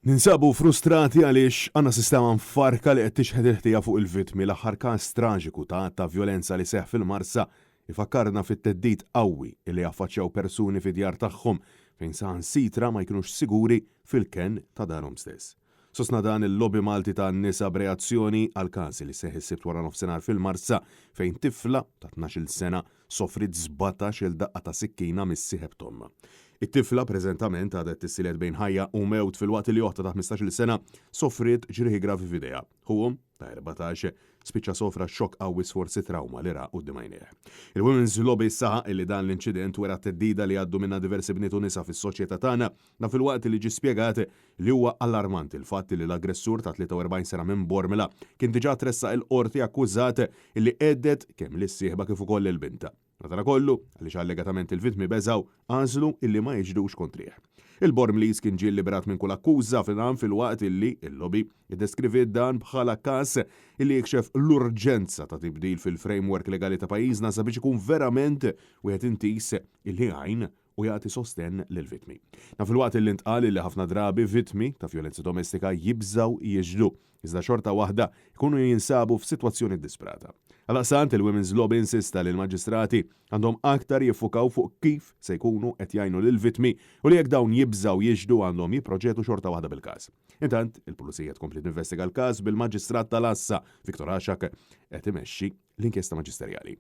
Ninsabu frustrati għaliex għandna sistema mfarrka li qed tixħet il-ħtija fuq il-vittmi. L-aħħar każ traġiku ta' att ta' vjolenza li seħħ fil-Marsa jfakkarna fit-theddid qawwi li jaffaċċjaw persuni fid-djar tagħhom fejn saħansitra ma jkunux siguri fil-kenn ta' darhom stess. Sostna dan il-Lobby Malti tan-Nisa b'reazzjoni għall-każ li seħħ is-Sibt waranofsinhar fil-Marsa fejn tifla ta' 12-il sena sofriet 17-il daqqa ta' sikkina mis-sieħeb t'ommha. It-tifla preżentament għadha qed tissielet bejn ħajja u mewt filwaqt li oħtha ta' 15-il sena sofriet ġrieħi gravi f'idejha. Ħuhom, ta' 14, spiċċa sofra xokk qawwi sforz it-trawma li ra quddiem għajnejh. Il-Women's Lobby saħaq li dan l-inċident wera t-theddida li jgħaddu minnha diversi bniet u nisa fis-soċjetà tagħna. Dan filwaqt li ġie spjegat li huwa allarmanti l-fatt li l-aggressur ta' 43 sena minn Bormla kien diġà tressaq il-Qorti akkużat li hedded kemm lis-sieħba kif ukoll lil bintha. Madanakollu, għaliex allegatament il-vittmi beżgħu, għażlu illi ma jixhdux kontrih. Il-Bormliż kien ġie lliberat minn kull akkuża f'dan filwaqt illi l-lobby iddeskriviet dan bħala każ illi jikxef l-urġenza ta' tibdil fil-framework legali ta' pajjiżna sabiex ikun verament wieħed intiż illi jgħin u jagħti sostenn lill-vittmi. Dan filwaqt li ntqal li ħafna drabi vittmi ta' vjolenza domestika jibżgħu jixhdu, iżda xorta waħda jkunu jinsabu f'sitwazzjoni ddisprata. Għaldaqstant, il-Women's Lobby insista li l-maġistrati għandhom aktar jiffukaw fuq kif se jkunu qed jgħinu lill-vittmi u li jekk dawn jibżgħu jixhdu għandhom jipproċedu xorta waħda bil-każ. Intant, il-Pulizija tkompli tinvestiga l-każ bil-Maġistrat tal-Għassa, Victor Għaxaq, qed imexxi l-inkjesta maġisterjali.